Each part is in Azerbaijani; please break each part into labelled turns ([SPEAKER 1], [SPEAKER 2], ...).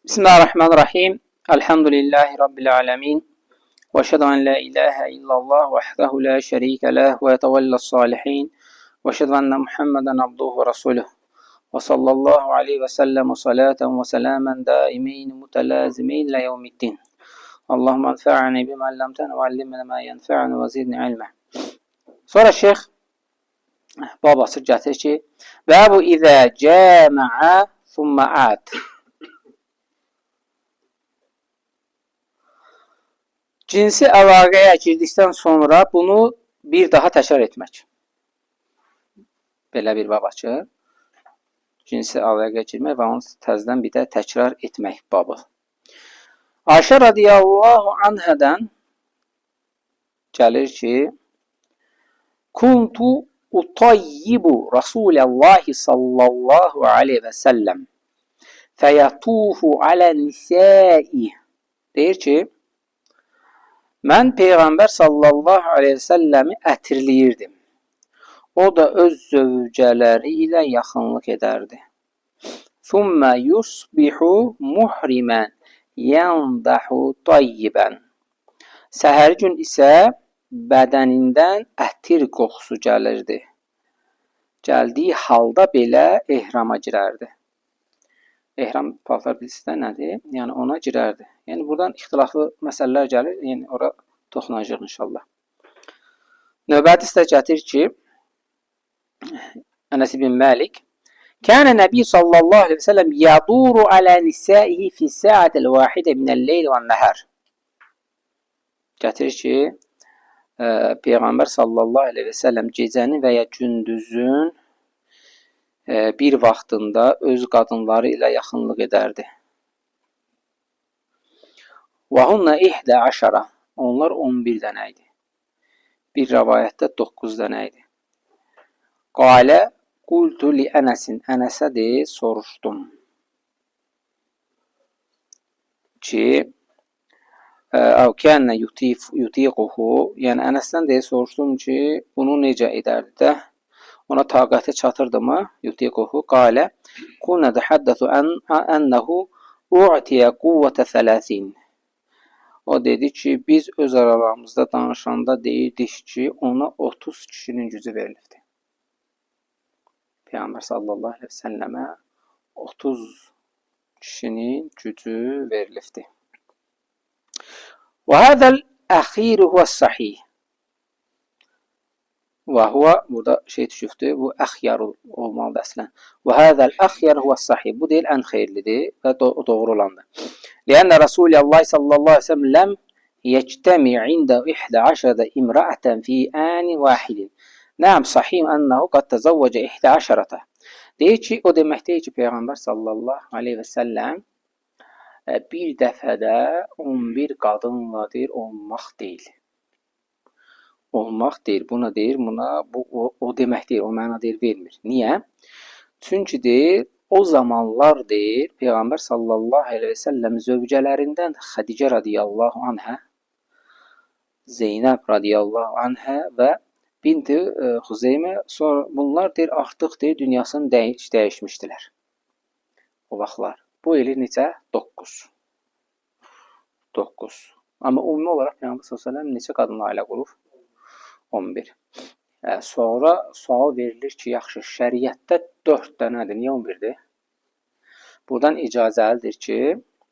[SPEAKER 1] Bismillahirrahmanirrahim. Elhamdülillahi Rabbil alemin. Və eşhedü en la ilahe illallah vahdehu la şerike leh ve yetevellas salihin. Və eşhedü enne Muhammeden abduhu ve resuluh. Və sallallahu aleyhi və səlləm salaten və selamen daimin mutelazimin ila yevmiddin. Allahümme enfa'ni bima allamtana ve allimna ma yenfa'una ve zidni ilme. Sonra şeyx babası gətirir ki, Bəbu izə cəməə thumma ad. Cinsi əlaqəyə girdikdən sonra bunu bir daha təkrar etmək. Belə bir bab açır. Cinsi əlaqəyə girmək və onu təzədən bir də təkrar etmək babı. Ayşə radiyallahu anhədən gəlir ki, Kuntu utayyibu Rasulallahi sallallahu aleyhi və səlləm fəyatufu alə nisai. Deyir ki, mən Peyğəmbər sallallahu aleyhi və səlləmi ətirləyirdim. O da öz zövcələri ilə yaxınlıq edərdi. Thumma yusbihu muhriman yandahu tayyiban. Səhəri gün isə bədənindən ətir qoxusu gəlirdi. Gəldiyi halda belə ehrama girərdi. Ehram paltar bilirsiniz də nədir? Yəni ona girərdi. Yəni buradan ixtilaflı məsələlər gəlir. Yəni ora toxunacağıq inşallah. Növbəti isə gətirir ki, Ənəs ibn Malik Kənə Nəbi sallallahu aleyhi və səlləm yaduru alə nisaihi fi sa'atil vahidə minəl-leyl və nəhər. Gətirir ki, Peyğəmbər sallallahu aleyhi və səlləm gecənin və ya gündüzün bir vaxtında öz qadınları ilə yaxınlıq edərdi. Və hunna ihdə aşara. Onlar 11 dənə idi. Bir rəvayətdə 9 dənə idi. Qalə qultu li Ənəsin. Ənəsə deyir, soruşdum ki, əv kənə yutiquhu, yəni Ənəsdən deyir, soruşdum ki, bunu necə edərdi də? Ona taqəti çatırdımı? Yutiquhu. Qalə kunə təhaddəsu ənəhu u'tiyə quvvətə 30. O dedi ki, biz öz aralarımızda danışanda deyirdik ki, ona 30 kişinin gücü verilibdir. Peyğəmbər sallallahu aleyhi və səlləmə 30 kişinin gücü verilibdir. Və həzəl əxiru huvəs-sahih. Və huve burada şey düşübdür. Bu əxyar olmalıdır əslən. Və həzəl əxyar huvəs-sahih. Bu deyil ən xeyirlidir və doğru olandır. Liənə Rasulullah sallallahu əleyhi və səlləm ləm yectemi ində 11 imra'atan fi an vahidin. Nəm sahih ənəhu qad təzəvvəcə 11. Deyir ki, o demək deyil ki, Peyğəmbər sallallahu əleyhi və səlləm bir dəfədə 11 qadınla deyir olmaq deyil. Olmaq deyil. Buna deyir, buna bu o demək deyil, o məna deyir vermir. Niyə? Çünki deyir, o zamanlar deyir, Peyğəmbər sallallahu əleyhi və səlləm zövcələrindən Xədicə radiyallahu anhə, Zeynəb radiyallahu anhə və binti Xuzeymə, sonra bunlar deyir artıq deyir dünyasını dəyişmişdilər. O vaxtlar. Bu ili neçə? 9. 9. Amma ümumi olaraq Peyğəmbər sallallahu əleyhi və səlləm neçə qadınla ailə qurub? 11. Sonra sual verilir ki, yaxşı, şəriətdə 4 dənədir, niyə 11-dir? Buradan icazəlidir ki,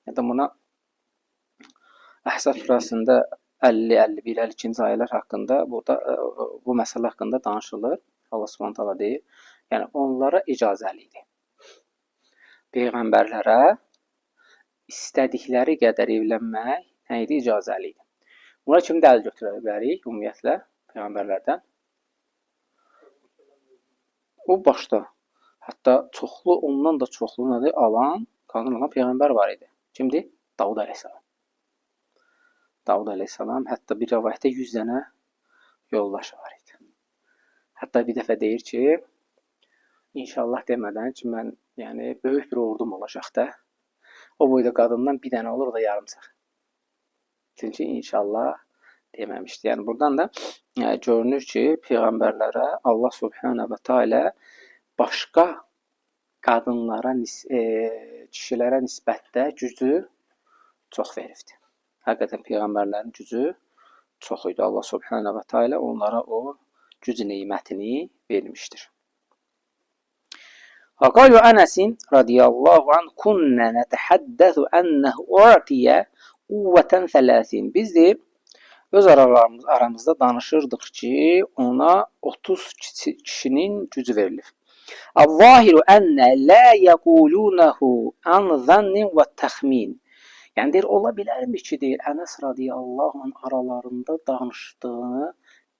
[SPEAKER 1] ya da buna Əhzab surəsində 50, 51, 52-ci ayələr haqqında burada bu məsələ haqqında danışılır. Allah Subhanahu taala deyir. Yəni onlara icazəli idi. Peyğəmbərlərə istədikləri qədər evlənmək nə idi? İcazəli idi. Buna kim dəlil götürə bilərik ümumiyyətlə peyğəmbərlərdən? O başda hətta çoxlu, ondan da çoxlu nədir? Alan, qadın alan peyğəmbər var idi. Kimdir? Davud əleyhissalam. Davud əleyhissalam hətta bir rəvayətdə 100 dənə yoldaşı var idi. Hətta bir dəfə deyir ki, inşallah demədən ki, mən yəni böyük bir ordum olacaq da. O boyda qadından bir dənə olur, o da yarımçıq. Çünki inşallah deməmişdi. Yəni buradan da görünür ki, peyğəmbərlərə Allah Subhanahu və Teala başqa qadınlara, kişilərə nisbətdə gücü çox veribdir. Həqiqətən peyğəmbərlərin gücü çox idi. Allah Subhanahu və Teala onlara o güc nemətini vermişdir. وقال أنس رضي الله عنه كنا نتحدث أنه أعطي قوة 30. Biz deyib öz aramızda danışırdıq ki, ona 30 kişinin gücü verilib. El-zahiru enne la yekulunehu an zannin və təxmin. Yəni deyir, ola bilərmi ki, deyir, Ənəs radiyallahu anh aralarında danışdığını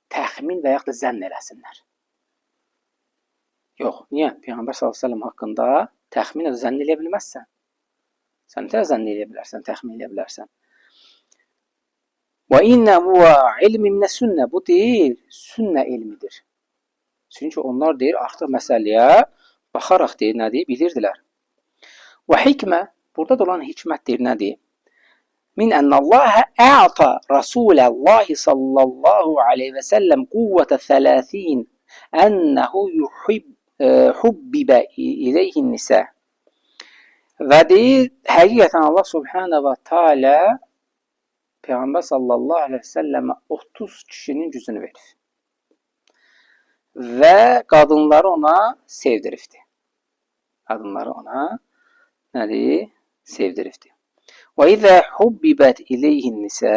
[SPEAKER 1] təxmin və yaxud da zənn eləsinlər. Yox, niyə? Peyğəmbər sallallahu əleyhi və səlləm haqqında təxmin və zənn eləyə bilməzsən. Sən nə zənn eləyə bilərsən, təxmin eləyə bilərsən. Və innə huve ilmi minə sünnə. Bu deyil, sünnə elmidir. Çünki onlar deyir, artıq məsələyə baxaraq deyir, nədir? Bilirdilər. Və hikmə, burada da olan hikmət deyir, nədir? Min ənəllaha ə'ta Rasuləllahi sallallahu aleyhi və səlləm quvvətə 30 ənəhu hubbibə ileyhin nisə. Və deyir, həqiqətən Allah subhanahu və teala Peyğəmbər sallallahu aleyhi və səlləmə 30 kişinin gücünü verir. Və qadınları ona sevdiribdir. Qadınları ona nədir? Sevdiribdir. Və izə hubbibət ileyhin nisə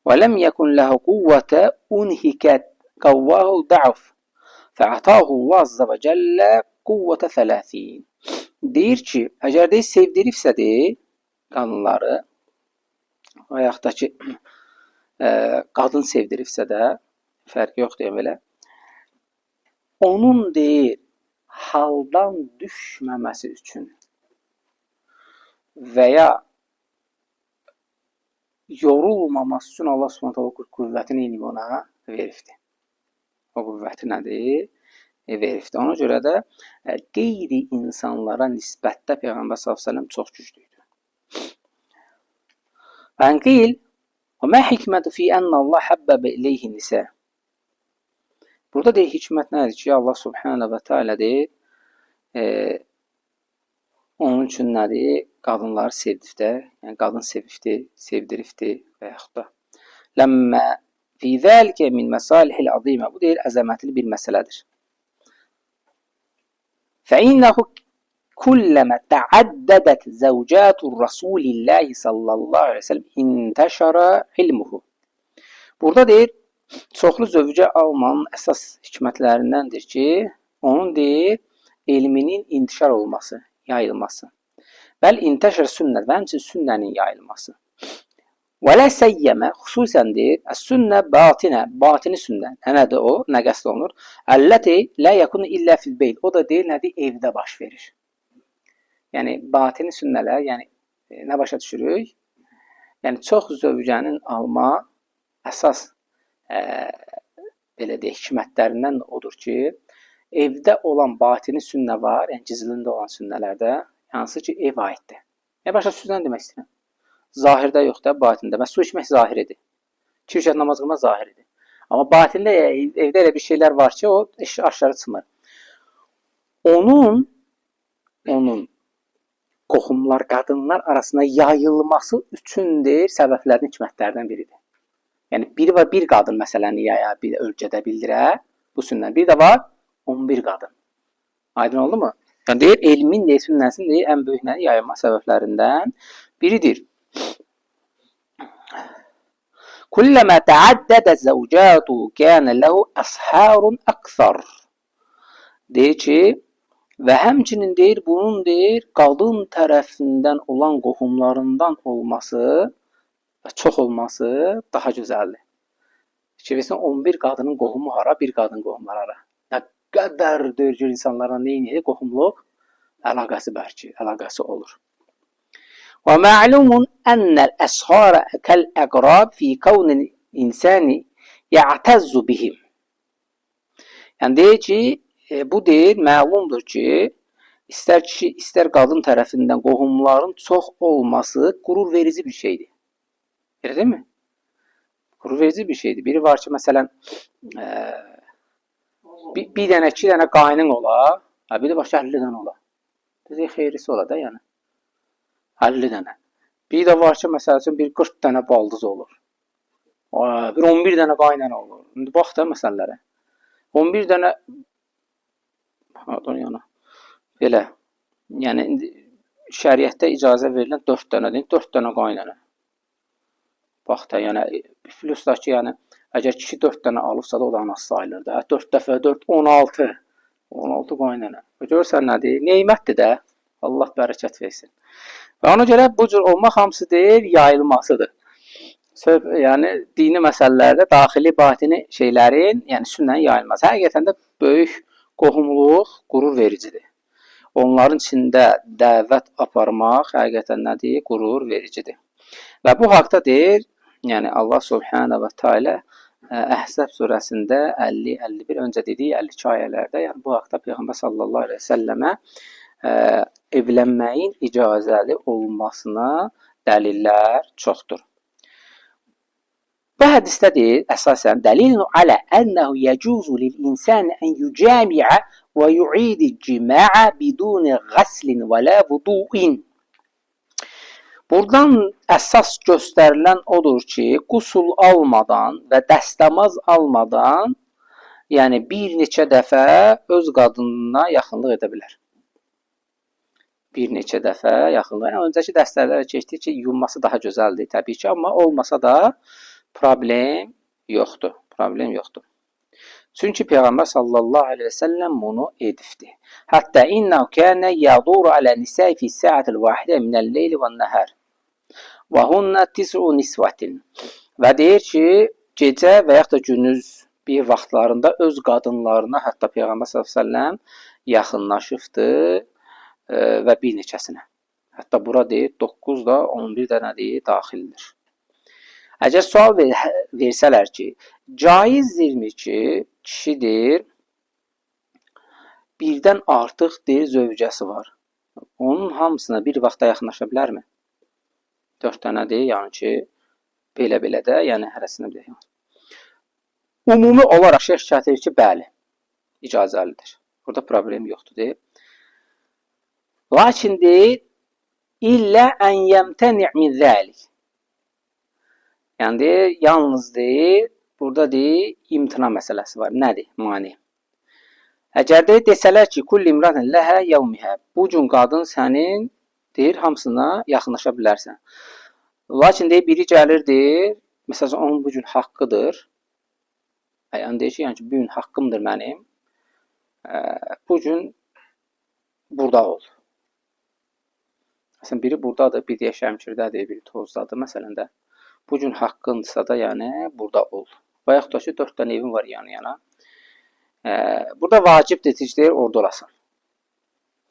[SPEAKER 1] və ləm yekun lehu quvvətə unhikət qavvahu da'f fə'atahu Allah azza və cəllə quvvətə 30. Deyir ki, əgər deyir, sevdiribsə deyir, qadınları və yaxud da ki, qadın sevdiribsə də fərqi yoxdur belə. Onun deyir, haldan düşməməsi üçün və ya yorulmaması üçün Allah Subhanahu taala qüvvətini eləyib ona veribdir. O qüvvəti nədir? Veribdir. Ona görə də qeyri insanlara nisbətdə Peyğəmbər sallallahu əleyhi və səlləm çox güclü idi. Və qil və mə hikmətu fi ənə Allah həbbəbə ileyhi nisə. Burada deyir, hikmət nədir ki, Allah Subhanahu və Teala deyir, onun üçün nədir? Qadınları sevdikdə, yəni qadın sevifdi, sevdirifdi və yaxud da ləmmə fi zəlikə min məsalihil azimə. Bu deyir, əzəmətli bir məsələdir. Fə innehu kulləmə təəddədət zəvcətu Rasulillahi sallallahu əleyhi və səlləm intəşara ilmuhu. Burada deyir, çoxlu zövcə almanın əsas hikmətlərindəndir ki, onun deyir, elminin intişar olması, yayılması. Bəl intəşər sünnət və həmçinin sünnənin yayılması. Və lə səyyəmə, xüsusən deyir, əs-sünnə batinə, batini sünnə. Nə nədir o? Nə qəsd olunur? Əlləti lə yəkunu illə fil beyt. O da deyir, nədir? Evdə baş verir. Yəni, batini sünnələr, yəni nə başa düşürük? Yəni, çox zövcənin alma əsas belə deyək, hikmətlərindən odur ki, evdə olan batini sünnə var, yəni gizlində olan sünnələrdə, hansı ki, ev aiddir. Yəni, başa düşürsən demək istəyirəm. Zahirdə yox da, batində. Məs su içmək zahiridir. İki rükət namaz qılmaq zahiridir. Amma batində evdə elə bir şeylər var ki, o iş aşağı çıxmır. Onun qohumlar, qadınlar arasında yayılması üçün deyir, səbəblərin hikmətlərdən biridir. Yəni biri var bir qadın məsələni yaya, bir ölkədə bildirə bu sünnə. Bir də var 11 qadın. Aydın oldu mu? Yəni deyir, elmin deyir, sünnəsinin deyir, ən böyük nədir? Yayılma səbəblərindən biridir. Kulləmə təəddədə zəvcatu kənə ləhu əsharun əksər. Deyir ki, və həmçinin deyir, bunun deyir, qadın tərəfindən olan qohumlarından olması və çox olması daha gözəldir. Fikir versən, 11 qadının qohumu hara, bir qadın qohumları hara. Nə qədər deyir ki, insanlarla nə edir? Qohumluq əlaqəsi bərki, əlaqəsi olur. Və ma'lumun ennel əshara kəl əqrab fi kavnil insani ya'təzzu bihim. Yəni deyir ki, bu deyir, məlumdur ki, istər kişi, istər qadın tərəfindən qohumların çox olması qürur verici bir şeydir. Elə deyilmi? Qürur verici bir şeydir. Biri var ki, məsələn, bir dənə, iki dənə qaynın ola, Ha, bir də başqa 50 dənə ola. Deyir, xeyirlisi ola da, yəni. 50 dənə. Bir də var ki, məsəl üçün, bir 40 dənə baldız olur. Bir 11 dənə qaynana olur. İndi bax da məsələlərə. 11 dənə, pardon, yana. Belə. Yəni, indi şəriətdə icazə verilən 4 dənədir. 4 dənə qaynana. Bax da, yəni, plus da ki, yəni, əgər kişi 4 dənə alıbsa da, o da anası sayılır da. 4 dəfə 4, 16. 16 qaynana. Görürsən nədir? Neymətdir də. Allah bərəkət versin. Və ona görə bu cür olmaq hamısı deyir, yayılmasıdır. Yəni, dini məsələlərdə daxili, batini şeylərin, yəni sünnənin yayılması. Həqiqətən də böyük qohumluq qürur vericidir. Onların içində dəvət aparmaq həqiqətən nədir? Qürur vericidir. Və bu haqda deyir, yəni Allah Subhanahu və Teala Əhzəb surəsində 50-51 öncə dediyi 52 ayələrdə, yəni bu haqda Peyğəmbər sallallahu əleyhi və səlləmə evlənməyin icazəli olmasına dəlillər çoxdur. Bu hədisdə deyir, əsasən dəlilun alə ənəhu yecuzu lil insani ən yucami'a və yu'idi cima'a biduni ghaslin və la vudu'in. Buradan əsas göstərilən odur ki, qusul almadan və dəstəmaz almadan, yəni bir neçə dəfə öz qadınına yaxınlıq edə bilər. Bir neçə dəfə yaxınlıq. Yəni, öncəki dərslərdə keçdik ki, yunması daha gözəldir təbii ki, amma olmasa da problem yoxdur. Problem yoxdur. Çünki Peyğəmbər sallallahu əleyhi və səlləm bunu edibdi. Hətta innehu kana yaduru ala nisa'i fi sa'atil vahidə minəl-leyli ve'n-nahar. Və hunna tis'u nisvatin. Və deyir ki, gecə və yaxud da gündüz bir vaxtlarında öz qadınlarına hətta Peyğəmbər sallallahu əleyhi və səlləm yaxınlaşıbdı və bir neçəsinə. Hətta bura deyir 9 da 11 dənə deyir daxildir. Əgər sual versələr ki, caizdirmi ki, kişidir, birdən artıq deyir zövcəsi var. Onun hamısına bir vaxtda yaxınlaşa bilərmi? 4 dənə deyir, yəni ki, belə-belə də, yəni hərəsinə bir. Ümumi olaraq şeyx gətirir ki, bəli, icazəlidir. Burada problem yoxdur, deyir. Lakin deyir, illə ən yəmtəni min zəlik. Yəni deyir, yalnız deyir, burada deyir, imtina məsələsi var. Nədir? Mane. Əgər deyir, desələr ki, kulli imratin ləhə yevmihə. Bu gün qadın sənin, deyir, hamısına yaxınlaşa bilərsən. Lakin deyir, biri gəlir, deyir, məsələn, onun bu gün haqqıdır. Yəni deyir ki, yəni ki, bu gün haqqımdır mənim. Bu gün burada ol. Məsələn, biri buradadır, biri deyək Şəmkirdədir, biri Tozdadır, məsələn də. Bu gün haqqındırsa da, yəni burada ol. Və yaxud da ki, 4 dənə evin var yan-yana. Burada vacibdir, deyir, orada olasan.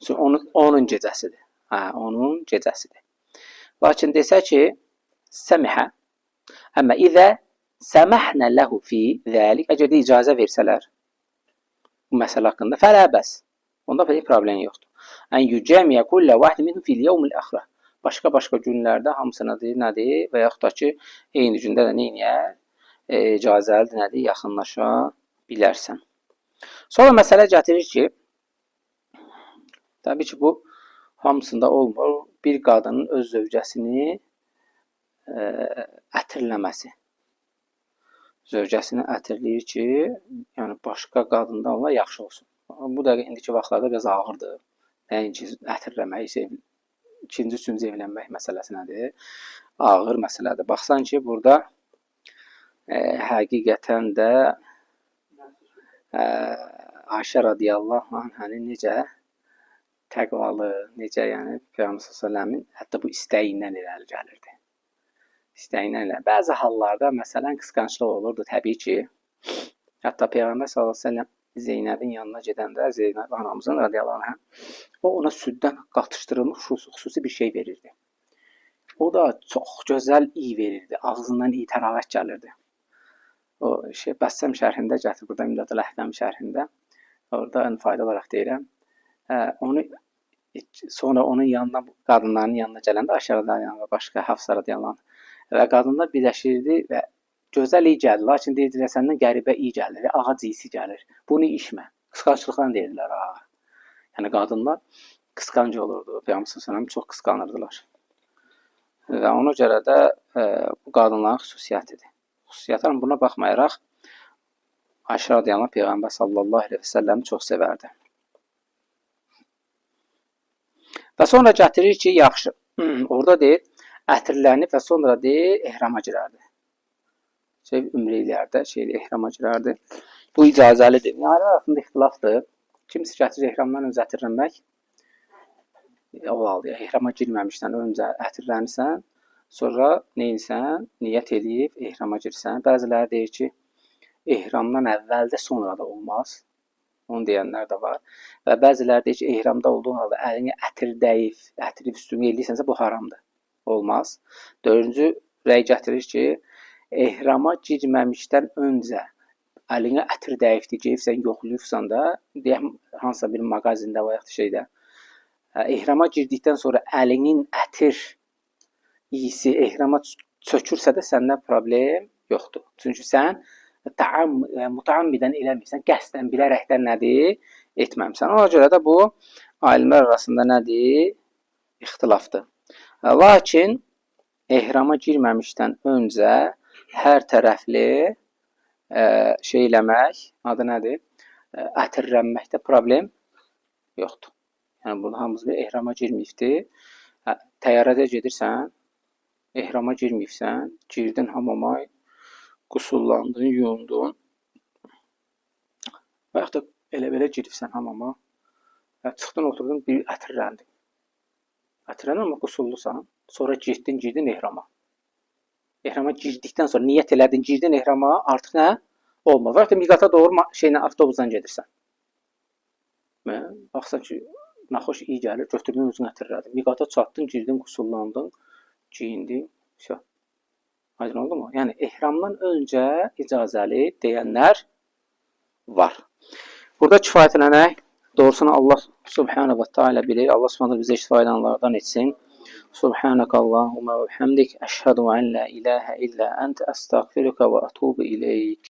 [SPEAKER 1] Çünki onun gecəsidir. Hə, onun gecəsidir. Lakin desə ki, səmihə, əmmə izə səməhnə ləhu fi zəlik, əgər də icazə versələr bu məsələ haqqında, fələ bəs. Onda bir problem yoxdur. Ən yücəmiyə kullə vahid minhum fil yevmil əxrə. Başqa-başqa günlərdə hamısına deyir, nədir? Və yaxud da ki, eyni gündə də nə eləyər? İcazəlidir, nədir? Yaxınlaşa bilərsən. Sonra məsələ gətirir ki, təbii ki, bu hamısında olmur. Bir qadının öz zövcəsini ətirləməsi. Zövcəsini ətirləyir ki, yəni başqa qadında onlar yaxşı olsun. Bu dəqiqə indiki vaxtlarda biraz ağırdır. Nəinki ətirləmək, ikinci, üçüncü evlənmək məsələsi nədir? Ağır məsələdir. Baxsan ki, burada həqiqətən də Ayşə radiyallahu anhənin necə təqvalı, necə yəni Peyğəmbər sallallahu əleyhi və səlləmin hətta bu istəyindən irəli gəlirdi. İstəyindən irəli. Bəzi hallarda məsələn qısqanclıq olurdu təbii ki. Hətta Peyğəmbər sallallahu əleyhi və səlləm Zeynəbin yanına gedəndə Zeynəb anamızın radiyallahu anhə o ona süddən qatışdırılmış xüsusi bir şey verirdi. O da çox gözəl iy verirdi. Ağzından iyi təravət gəlirdi. O şey Bəssəm şərhində gətir burada İmdadül Əhkam şərhində. Orada ən fayda olaraq deyirəm. Onu sonra onun yanına qadınların yanına gələndə Ayşə radiyallahu anh və başqa Hafsa radiyallahu anh və qadınlar birləşirdi və gözəl iy gəlir. Lakin deyirdilər səndən qəribə iy gəlir və ağac iyisi gəlir. Bunu içmə. Qısqanclıqdan deyirdilər ha. Yəni qadınlar qısqanc olurdu. Peyğəmbər sallallahu əleyhi və səlləm çox qısqanırdılar. Və ona görə də bu qadınların xüsusiyyətidir. Xüsusiyyətlər buna baxmayaraq Ayşə radiyallahu anh Peyğəmbər sallallahu əleyhi və səlləmi çox sevərdi. Və sonra gətirir ki, yaxşı. Orada deyir, ətirlənib və sonra deyir, ehrama girərdi. Şey, ümrə eləyərdi, şey, ehrama girərdi. Bu icazəlidir. Yəni, arasında ixtilafdır. Kimisi gətirir ehramdan öncə ətirlənmək olardı. Ehrama girməmişdən öncə ətirlənirsən, sonra neyinsən, niyyət eləyib ehrama girsən. Bəziləri deyir ki, ehramdan əvvəl də sonra da olmaz. Onu deyənlər də var. Və bəziləri deyir ki, ehramda olduğun halda əlini ətir dəyib, ətri üstünə eləyirsənsə bu haramdır. Olmaz. Dördüncü rəy gətirir ki, ehrama girməmişdən öncə əlinə ətir dəyibdir, geyibsən, yoxlayırsan da, deyək hansısa bir mağazində və yaxud şeydə. Ehrama girdikdən sonra əlinin ətir iyisi ehrama çökürsə də səndə problem yoxdur. Çünki sən mütəammidən eləmirsən, qəsdən bilərəkdən nədir? Etməmsən. Ona görə də bu alimlər arasında nədir? İxtilafdır. Lakin ehrama girməmişdən öncə hər tərəfli şey eləmək, adı nədir? Ətirlənməkdə problem yoxdur. Yəni burada hamımız bir ehrama girməyibdi. Təyyarədə gedirsən, ehrama girməyibsən, girdin hamama, qusullandın, yuyundun və yaxud da elə belə giribsən hamama, çıxdın, oturdun, bir ətirləndin. Ətirləndin, amma qusullusan. Sonra getdin, girdin ehrama. Ehrama girdikdən sonra niyyət elədin, girdin ehrama, artıq nə? Olmaz. Və yaxud da miqata doğru şeylə avtobusdan gedirsən. Baxsan ki, naxoş iyi gəlir, götürdün, özünü ətirlədin. Miqata çatdın, girdin, qusullandın, geyindin, vəsə. Aydın oldu mu? Yəni ehramdan öncə icazəli deyənlər var. Burada kifayətlənək. Doğrusunu Allah Subhanahu və Teala bilir. Allah Subhanahu bizə istifadələrdən etsin. Subhanaka Allahumma və bihamdik. Əşhədu en la ilahe illə ente əstəğfiruka və atubu ileyk.